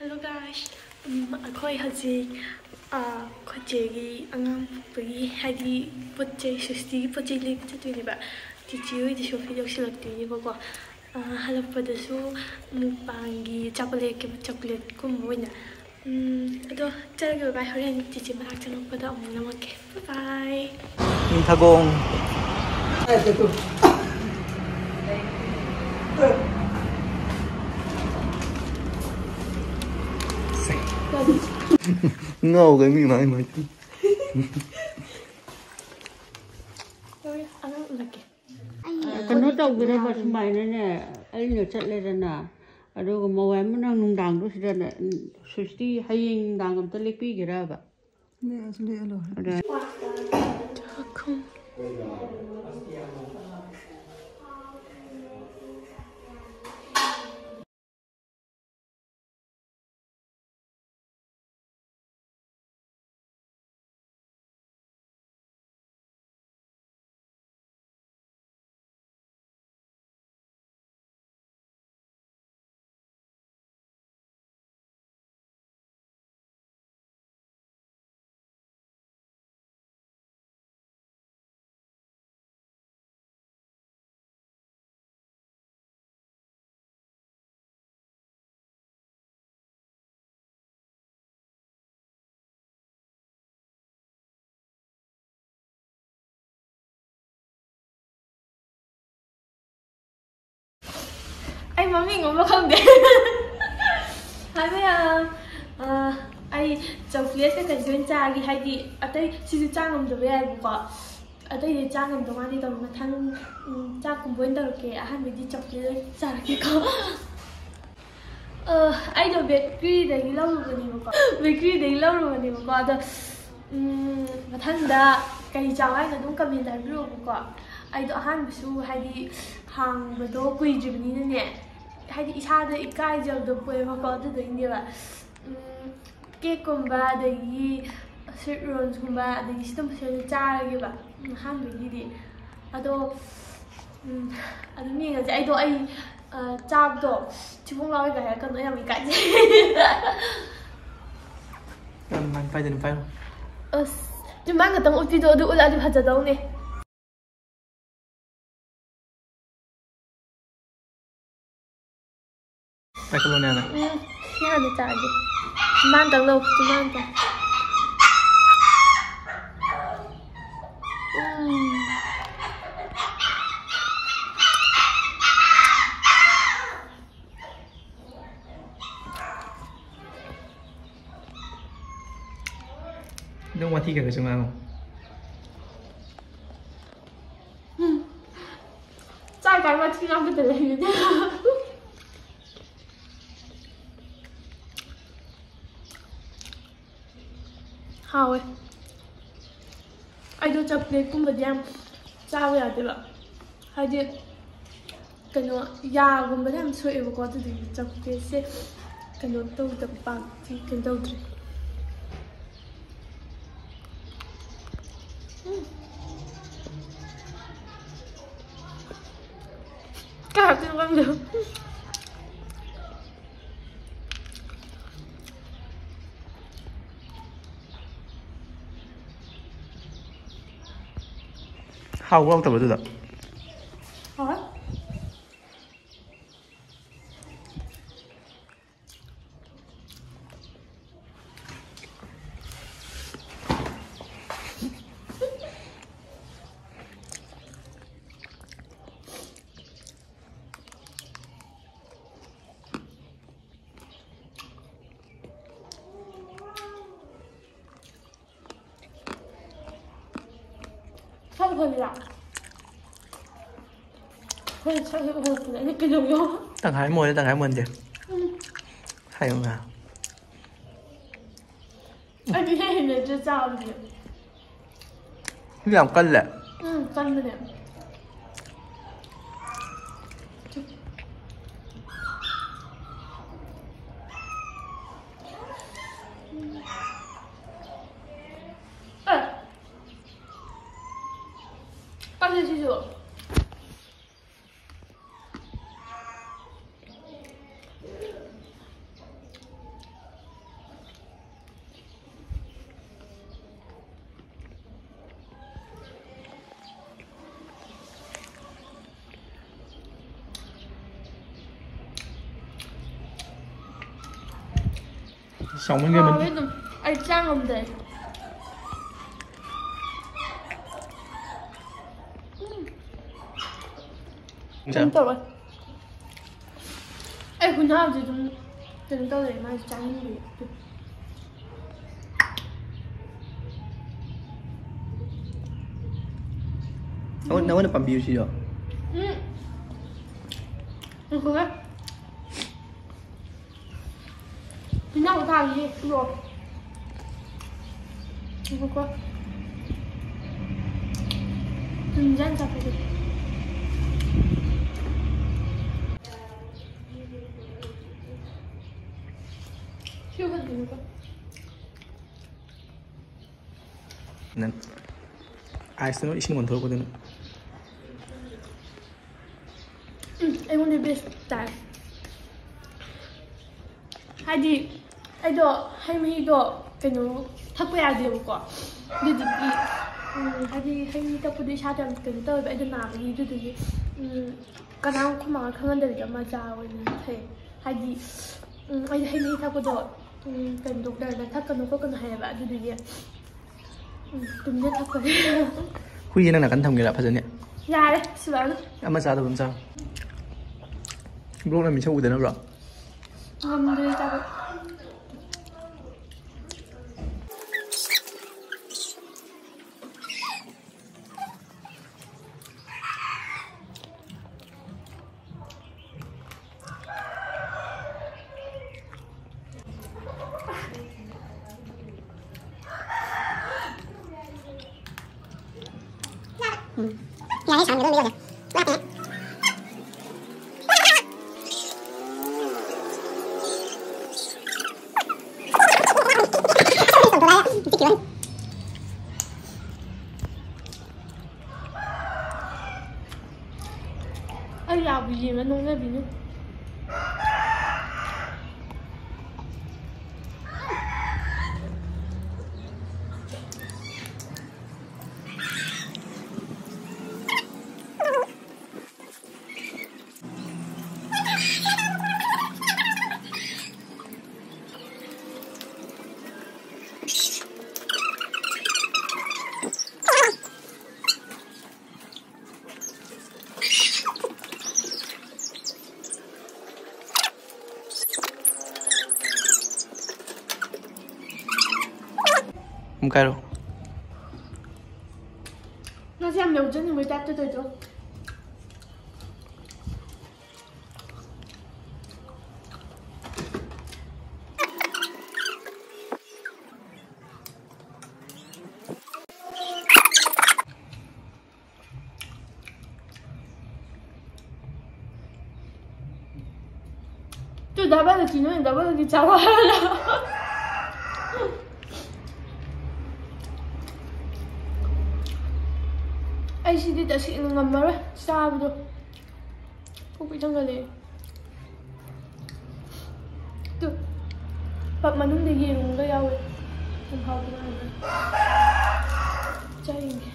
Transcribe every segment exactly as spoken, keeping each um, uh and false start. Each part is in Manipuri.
Hello guys, ꯎꯝ, ꯑꯩꯈꯣꯏ ꯍꯧꯖꯤꯛ, ꯑꯥ, ꯑꯩꯈꯣꯏ ꯆꯦꯒꯤ ꯑꯉꯥꯡ ꯄꯣꯛꯄꯒꯤ, ꯍꯥꯏꯗꯤ, ꯄꯣꯠ ꯆꯩ, ꯁ꯭ꯋꯤꯁꯇꯤꯒꯤ ꯄꯣꯠ ꯆꯩ ꯂꯩꯕ ꯆꯠꯇꯣꯏꯅꯦꯕ꯫ ꯆꯤꯆꯦ ꯍꯣꯏꯗꯁꯨ ꯑꯩꯈꯣꯏ ꯌꯧꯁꯤꯜꯂꯛꯇꯣꯏꯅꯦꯕꯀꯣ꯫ ꯑꯥ, ꯍꯜꯂꯛꯄꯗꯁꯨ ꯃꯨꯛꯕꯥꯡꯒꯤ ꯆꯣꯀꯣꯂꯦꯠꯀꯤ, ꯆꯣꯀꯣꯂꯦꯠꯀꯨꯝꯕ ꯑꯣꯏꯅ꯫ ꯎꯝ, ꯑꯗꯣ ꯆꯠꯂꯒꯦ ꯕꯥꯏ, ꯍꯣꯔꯦꯟ ꯆꯤꯆꯦ ꯃꯅꯥꯛ ꯆꯪꯉꯛꯄꯗ ꯑꯃꯨꯛ ꯅꯝꯃꯛꯀꯦ꯫ ꯕꯥꯏ ꯕꯥꯏ꯫ ꯅꯤꯡꯊꯒꯣꯡ꯫ ꯉꯥꯎꯒ ꯃꯤ ꯃꯥꯏ ꯃꯥꯏ꯫ ꯑꯉꯥꯡ ꯎꯠꯂꯛꯀꯦ꯫ ꯀꯩꯅꯣ ꯇꯧꯒꯗꯕ ꯁꯨꯃꯥꯏꯅꯅꯦ, ꯑꯩꯅ ꯆꯠꯂꯦꯗꯅ, ꯑꯗꯨꯒ ꯃꯧ ꯑꯃꯅ ꯅꯨꯡꯗꯥꯡꯗꯣ ꯁꯤꯗꯅꯦ, ꯁ꯭ꯋꯤꯁꯇꯤ ꯍꯌꯦꯡ ꯅꯨꯡꯗꯥꯡ ꯑꯝꯇ ꯂꯦꯛꯄꯤꯒꯦꯔꯕ? ꯂꯦꯛꯑꯁꯨ ꯂꯦꯛꯑ ꯂꯣꯏꯔꯦ꯫ ꯑꯗ ꯑꯩ ꯃꯃꯤꯡ ꯑꯃ ꯈꯪꯗꯦ꯫ ꯍꯥꯏꯕ ꯌꯥ-, ꯑ, ꯑꯩ ꯆꯣꯀ꯭ꯂꯦꯠ ꯀꯩꯀꯩꯁꯦ ꯑꯣꯏꯅ ꯆꯥꯒꯦ, ꯍꯥꯏꯗꯤ ꯑꯇꯩ ꯁꯤꯁꯨ ꯆꯥ ꯉꯝꯗꯕ ꯌꯥꯏꯕꯀꯣ꯫ ꯑꯇꯩꯗꯤ ꯆꯥ ꯉꯝꯗꯧ ꯃꯥꯟꯗꯦ ꯇꯧꯕ꯫ ꯃꯊꯪ, ꯎꯝ, ꯆꯥꯛꯀꯨꯝꯕ ꯑꯣꯏꯅ ꯇꯧꯔꯛꯀꯦ꯫ ꯑꯍꯥꯟꯕꯒꯤ ꯆꯣꯀ꯭ꯂꯦꯠ ꯑꯣꯏꯅ ꯆꯥꯔꯛꯀꯦꯀꯣ꯫ ꯑ, ꯑꯩꯗꯣ ꯕꯦꯀꯔꯤꯗꯒꯤ ꯂꯧꯔꯨꯕꯅꯦꯕꯀꯣ꯫ ꯕꯦꯀꯔꯤꯗꯒꯤ ꯂꯧꯔꯨꯕꯅꯦꯕꯀꯣ꯫ ꯑꯗꯣ, ꯎꯝ, ꯃꯊꯪꯗ ꯀꯔꯤ ꯆꯥꯎ ꯍꯥꯏꯅꯣ ꯑꯗꯨꯝ ꯀꯃꯦꯟꯗ ꯍꯥꯏꯕꯤꯔꯛꯑꯣꯕꯀꯣ꯫ ꯑꯩꯗꯣ ꯑꯍꯥꯟꯕꯁꯨ, ꯍꯥꯏꯗꯤ, ꯍꯥꯡꯕꯗꯣ ꯀꯨꯏꯗ꯭ꯔꯤꯕꯅꯤꯅꯅꯦ, ꯍꯥꯏꯗꯤ, ꯏꯁꯥꯗ ꯏꯀꯥꯏꯖꯕꯗꯣ ꯄꯣꯛꯑꯦꯕꯀꯣ, ꯑꯗꯨꯗꯨꯒꯤꯅꯦꯕ꯫ ꯎꯝ, ꯀꯦꯛꯀꯨꯝꯕ, ꯑꯗꯒꯤ ꯁ꯭ꯋꯤꯠ ꯔꯣꯜꯁꯀꯨꯝꯕ, ꯑꯗꯒꯤ ꯁꯤꯒꯨꯝꯕꯁꯦ ꯑꯣꯏꯅ ꯆꯥꯔꯒꯦꯕ, ꯎꯝ, ꯑꯍꯥꯟꯕꯒꯤꯗꯤ꯫ ꯑꯗꯣ, ꯎꯝ, ꯑꯗꯨꯝ ꯌꯦꯡꯉꯁꯦ꯫ ꯑꯩꯗꯣ, ꯑꯩ ꯑ, ꯆꯥꯕꯗꯣ ꯊꯤꯕꯣꯡ ꯂꯥꯎꯋꯦꯒ ꯍꯥꯏꯔꯛꯀꯅꯨ, ꯑꯩ ꯌꯥꯝ ꯏꯀꯥꯏꯖꯩ꯫ ꯌꯥꯝ ꯅꯨꯡꯉꯥꯏ, ꯄꯥꯏꯗꯅ ꯄꯥꯏꯔꯣ꯫ ꯑꯁ, ꯆꯤꯝꯕꯥꯟ ꯈꯛꯇꯪ ꯎꯠꯄꯤꯗꯣ ꯑꯗꯨ ꯎꯠꯂꯛꯑꯗꯤ ꯐꯖꯗꯧꯅꯦ꯫ ꯄꯥꯏꯈꯠꯂꯣꯅꯦ ꯍꯥꯟꯅ꯫ ꯎꯝ, ꯁꯤ ꯍꯥꯟꯅ ꯆꯥꯒꯦ꯫ ꯆꯤꯝꯕꯥꯟꯗꯪ ꯂꯧ, ꯆꯤꯝꯕꯥꯟꯗꯪ꯫ ꯎꯝ꯫ ꯑꯗꯨꯝ ꯋꯥꯊꯤ ꯈꯔ ꯈꯔꯁꯨ ꯉꯥꯡꯉꯣ꯫ ꯎꯝ꯫ ꯆꯥꯛ ꯀꯥꯏ ꯋꯥꯊꯤ ꯉꯥꯡꯕꯗ ꯂꯩꯔꯤꯅꯦ꯫ ꯍꯥꯎꯋꯦ꯫ ꯑꯩꯗꯣ ꯆꯣꯀ꯭ꯂꯦꯠꯀꯨꯝꯕꯗꯤ ꯌꯥꯝ ꯆꯥꯕ ꯌꯥꯗꯦꯕ, ꯍꯥꯏꯗꯤ ꯀꯩꯅꯣ, ꯌꯥꯒꯨꯝꯕꯗ ꯌꯥꯝ ꯁꯣꯛꯑꯦꯕꯀꯣ, ꯑꯗꯨꯗꯨꯒꯤ ꯆꯣꯀ꯭ꯂꯦꯠꯁꯦ ꯀꯩꯅꯣ ꯇꯧꯗꯕ, ꯄꯥꯛꯇꯤ ꯀꯩꯅꯣ ꯇꯧꯗ꯭ꯔꯦ꯫ ꯎꯝ꯫ ꯀꯥꯏ ꯍꯥꯞꯇꯣꯏꯅꯣ ꯈꯪꯗꯦ꯫ ꯍꯥꯎꯕ ꯍꯥꯎꯇꯕ ꯑꯗꯨꯗ? ꯍꯥꯎꯋꯦ꯫ ꯁꯛ ꯐꯖꯕ꯭ꯔꯥ? ꯑꯩꯈꯣꯏ ꯁꯛ ꯍꯦꯛ ꯎꯍꯜꯂꯛꯄꯗ ꯑꯩꯅ ꯀꯩꯗꯧꯒꯦ? ꯇꯪꯈꯥꯏ ꯃꯨꯜꯂꯦ, ꯇꯪꯈꯥꯏ ꯃꯨꯟꯗꯦ꯫ ꯎꯝ꯫ ꯍꯥꯏꯌꯨꯅ꯫ ꯑꯩꯗꯤ ꯏꯍꯩ ꯍꯩꯅꯗ꯭ꯔꯦ ꯆꯥꯕꯗꯤ꯫ ꯁꯤꯗꯤ ꯌꯥꯝ ꯀꯜꯂꯦ꯫ ꯎꯝ, ꯀꯟꯕꯅꯦ꯫ ꯑꯦ! ꯀꯜꯂꯦ ꯁꯤꯁꯨ꯫ ꯆꯥꯎꯃꯟꯈ꯭ꯔꯦ ꯍꯥꯎꯋꯦ ꯃꯅꯨꯡ꯫ ꯑꯗꯨꯝ꯫ ꯑꯩ ꯆꯥ ꯉꯝꯗ꯭ꯔꯦ꯫ ꯎꯝ꯫ ꯆꯥ꯫ ꯀꯩꯅꯣ ꯇꯧꯋꯦ꯫ ꯑꯩ ꯍꯨꯏꯅꯥꯎꯗꯤ ꯑꯗꯨꯝ ꯀꯩꯅꯣ ꯇꯧꯔꯦ, ꯃꯥꯁꯨ ꯆꯥꯅꯤꯡꯕꯒꯤ꯫ ꯅꯉꯣꯟ-, ꯅꯉꯣꯟꯗ ꯄꯥꯝꯕꯤꯌꯨ ꯁꯤꯁꯨ? ꯎꯝ꯫ ꯉꯥꯏꯈꯣꯍꯦ꯫ ꯍꯨꯏꯅꯥꯎ ꯊꯥꯒꯤꯁꯦ ꯄꯨꯔꯛꯑꯣ꯫ ꯉꯥꯏꯈꯣꯀꯣ꯫ ꯊꯨꯝꯁꯦ ꯍꯥꯟꯅ ꯆꯥꯊꯣꯛꯀꯦ꯫ ꯁꯤ ꯍꯨꯟꯗꯣꯛꯑꯣꯀꯣ꯫ ꯅꯪ ice ꯇꯨꯅ ꯏꯁꯤꯡ ꯑꯣꯟꯊꯣꯔꯛꯄꯗꯨꯅ꯫ ꯎꯝ, ꯑꯩꯉꯣꯟꯗ best ꯇꯥꯏ꯫ ꯍꯥꯏꯗꯤ ꯑꯩꯗꯣ ꯍꯩ ꯃꯍꯤꯗꯣ ꯀꯩꯅꯣ ꯊꯛꯄ ꯌꯥꯗꯦꯕꯀꯣ꯫ ꯑꯗꯨꯗꯨꯒꯤ, ꯎꯝ, ꯍꯥꯏꯗꯤ ꯍꯩ ꯃꯍꯤ ꯊꯛꯄꯗꯣ ꯏꯁꯥꯗ ꯌꯥꯝ ꯀꯩꯅꯣ ꯇꯧꯋꯦꯕ, ꯑꯩꯗꯣ ꯅꯥꯕꯒꯤ꯫ ꯑꯗꯨꯗꯨꯒꯤ, ꯎꯝ, ꯀꯅꯥꯝ ꯈꯨꯃꯥꯡ ꯈꯪꯍꯟꯗꯕꯤꯗ ꯑꯃ ꯆꯥ ꯑꯣꯏꯅ ꯊꯛꯑꯦ꯫ ꯍꯥꯏꯗꯤ, ꯎꯝ, ꯑꯩꯗꯤ ꯍꯩ ꯃꯍꯤ ꯊꯛꯄꯗꯣ, ꯎꯝ, ꯀꯩꯅꯣ, doctor ꯅ ꯊꯛꯀꯅꯨ ꯈꯣꯠꯀꯅꯨ ꯍꯥꯏꯌꯦꯕ꯫ ꯑꯗꯨꯗꯨꯒꯤ, ꯎꯝ, ꯇꯨꯃꯤꯟꯅ ꯊꯛꯄꯅꯦ꯫ ꯍꯨꯏꯁꯦ ꯅꯪ ꯅꯥꯀꯟ ꯊꯝꯒꯦꯔꯥ? ꯐꯖꯅꯤ꯫ ꯌꯥꯔꯦ, ꯁꯤꯂꯥꯛꯑꯅꯨ꯫ ꯑꯃ ꯆꯥꯗꯕ ꯑꯃ ꯆꯥꯔꯣ꯫ Vlog ꯅ ꯃꯤꯁꯛ ꯎꯗꯅꯕ꯭ꯔꯣ? ꯉꯝꯗ꯭ꯔꯦ ꯆꯥꯕ꯫ ꯑꯩ ꯌꯥꯕꯨ ꯌꯦꯡꯉ ꯅꯣꯛꯅꯕꯤꯅꯤ꯫ ꯑꯃꯨꯛ ꯍꯥꯏꯔꯣ꯫ ꯅꯪꯁꯦ ꯌꯥꯝ ꯌꯧꯖꯅꯤꯡꯕꯩ ꯇꯥꯏꯞꯇ ꯇꯧꯔꯤꯗꯣ꯫ ꯇꯨ ꯗꯕꯜ ꯀꯤꯅꯣ, ꯗꯕꯜ ꯀꯤ ꯆꯥꯔꯣ ꯍꯥꯏꯔꯣ꯫ ꯑꯩ ꯁꯤꯗꯤ ꯇꯁꯦꯡꯅ ꯉꯝꯃꯔꯣꯏ ꯆꯥꯕꯗꯣ꯫ ꯄꯨꯛ ꯄꯤꯛ ꯊꯟꯒꯠꯂꯦ꯫ ꯇꯨ, ꯄꯞ ꯃꯅꯨꯡꯗ ꯌꯦꯔꯨꯝꯒ ꯌꯥꯎꯋꯦ꯫ ꯌꯥꯝ ꯍꯥꯎꯗꯧ ꯃꯥꯜꯂꯦ꯫ ꯆꯥ ꯌꯦꯡꯒꯦ꯫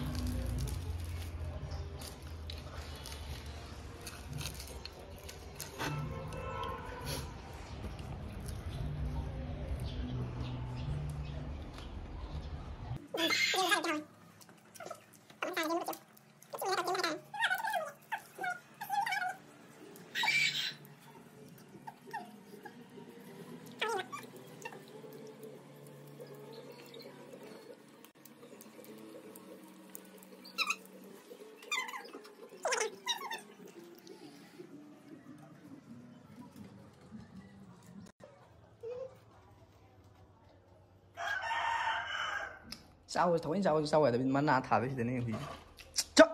ꯆꯥꯎ, ꯊꯑꯣꯏꯅ ꯆꯥꯎ, ꯆꯥꯎ ꯌꯥꯗꯕꯤ ꯃꯅꯥ ꯊꯥꯕꯁꯤꯗꯅꯦ ꯍꯨꯏ꯫ ꯆꯥ!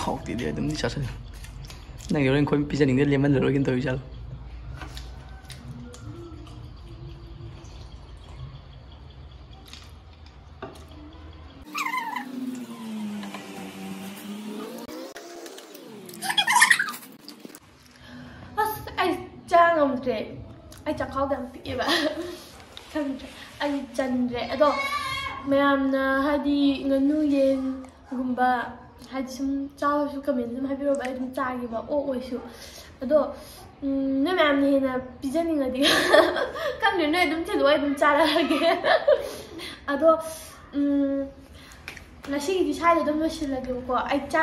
ꯍꯥꯎꯇꯦꯗꯤ ꯑꯗꯨꯝꯗꯤ ꯆꯥꯁꯤꯜꯂꯨ꯫ ꯅꯪꯒꯤ ꯍꯣꯔꯦꯟ ꯑꯩꯈꯣꯏ ꯄꯤꯖꯅꯤꯡꯗꯦ, ꯂꯦꯝꯍꯜꯂꯔꯣꯏꯒꯦꯅ ꯇꯧꯔꯤ ꯖꯥꯠꯂꯣ? ꯑꯁ, ꯑꯩ ꯈꯪꯗ꯭ꯔꯦ, ꯑꯩ ꯆꯥꯛꯈꯥꯎꯗ ꯌꯥꯝ ꯄꯤꯛꯑꯦꯕ꯫ ꯈꯪꯗ꯭ꯔꯦ, ꯑꯩ ꯆꯟꯗ꯭ꯔꯦ꯫ ꯑꯗꯣ ꯃꯌꯥꯝꯅ ꯍꯥꯏꯗꯤ ꯉꯥꯅꯨ ꯌꯦꯟꯒꯨꯝꯕ ꯍꯥꯏꯗꯤ ꯁꯨꯝ ꯆꯥꯎꯁꯨ ꯀꯃꯦꯟ ꯑꯗꯨꯝ ꯍꯥꯏꯕꯤꯔꯛꯑꯣꯕ, ꯑꯩ ꯑꯗꯨꯝ ꯆꯥꯒꯦꯕ, ꯑꯣꯛ ꯑꯣꯏꯁꯨ꯫ ꯑꯗꯣ ꯎꯝ, ꯅꯣꯏ ꯃꯌꯥꯝꯅ ꯍꯦꯟꯅ ꯄꯤꯖꯅꯤꯡꯉꯗꯤ ꯈꯪꯗ꯭ꯔꯦ, ꯅꯣꯏ ꯑꯗꯨꯝ ꯊꯤꯜꯂꯛꯑꯣ, ꯑꯩ ꯑꯗꯨꯝ ꯆꯥꯔꯛꯑꯒꯦ꯫ ꯑꯗꯣ ꯎꯝ, ꯉꯁꯤꯒꯤꯗꯤ ꯁ꯭ꯋꯥꯏꯗ ꯑꯗꯨꯝ ꯂꯣꯏꯁꯤꯜꯂꯒꯦꯕꯀꯣ꯫ ꯑꯩ ꯆꯥ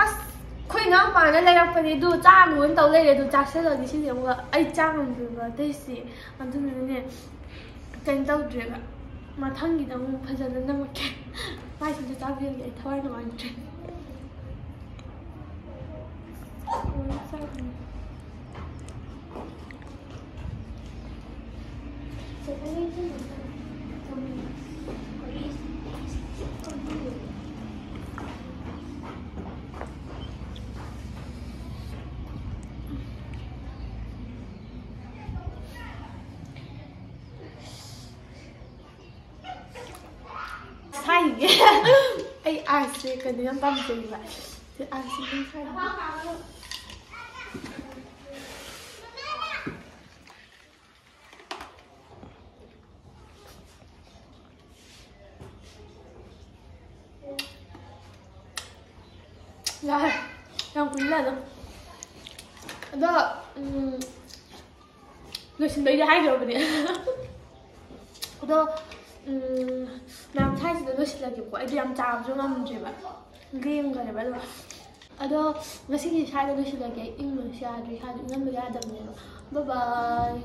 ꯑꯁ, ꯑꯩꯈꯣꯏ ꯏꯅꯥꯎꯄꯥꯅ ꯂꯩꯔꯛꯄꯅꯦ, ꯑꯗꯨ ꯆꯥꯒꯅꯣꯅ ꯇꯧ ꯂꯩꯔꯦ, ꯑꯗꯨ ꯆꯥꯁꯤꯜꯂꯗꯤ ꯁꯤꯁꯦ ꯑꯃꯨꯛ ꯑꯩ ꯆꯥ ꯉꯝꯗ꯭ꯔꯦꯕ ꯑꯇꯩꯁꯤ꯫ ꯑꯗꯨꯅꯅꯦ ꯀꯩꯅꯣ ꯇꯧꯗ꯭ꯔꯦꯕ꯫ ꯃꯊꯪꯒꯤꯗ ꯑꯃꯨꯛ ꯐꯖꯅ ꯅꯝꯃꯛꯀꯦ꯫ ꯃꯥꯏꯁꯤꯁꯨ ꯆꯥꯕꯤꯔꯒꯦ, ꯑꯩ ꯊꯋꯥꯏ ꯅꯨꯡꯉꯥꯏꯇ꯭ꯔꯦ꯫ ꯁꯥꯏꯒꯦ꯫ ꯑꯩ ꯑꯥꯏꯁꯁꯦ ꯀꯩꯅꯣ ꯌꯥꯝ ꯄꯥꯝꯖꯩꯕ꯫ ꯁꯤ ꯑꯥꯏꯁꯁꯦ ꯌꯥꯝ ꯁꯥꯏ꯫ ꯌꯥꯔꯦ꯫ ꯌꯥꯝ ꯀꯨꯏꯅ ꯑꯗꯨꯝ꯫ ꯑꯗꯣ ꯎꯝ, ꯂꯣꯏꯁꯤꯟꯕꯩꯗꯤ ꯍꯥꯏꯈ꯭ꯔꯕꯅꯦ꯫ ꯑꯗꯣ ꯎꯝ, ꯃꯌꯥꯝ ꯁ꯭ꯋꯥꯏꯁꯤꯗ ꯂꯣꯏꯁꯤꯜꯂꯒꯦꯀꯣ꯫ ꯑꯩꯗꯤ ꯌꯥꯝ ꯆꯥꯕꯁꯨ ꯉꯝꯗ꯭ꯔꯦꯕ, ꯂꯦꯡꯈ꯭ꯔꯦꯕ꯫ ꯑꯗꯣ ꯑꯗꯣ ꯉꯁꯤꯒꯤ ꯁ꯭ꯋꯥꯏꯗ ꯂꯣꯏꯁꯤꯜꯂꯒꯦ꯫ ꯑꯩ ꯏꯪꯕꯅꯁꯨ ꯌꯥꯗ꯭ꯔꯦ, ꯏꯁꯥꯁꯨ ꯏꯪꯍꯟꯕ ꯌꯥꯗꯕꯅꯦꯕ꯫ ꯕꯥꯏ ꯕꯥꯏ꯫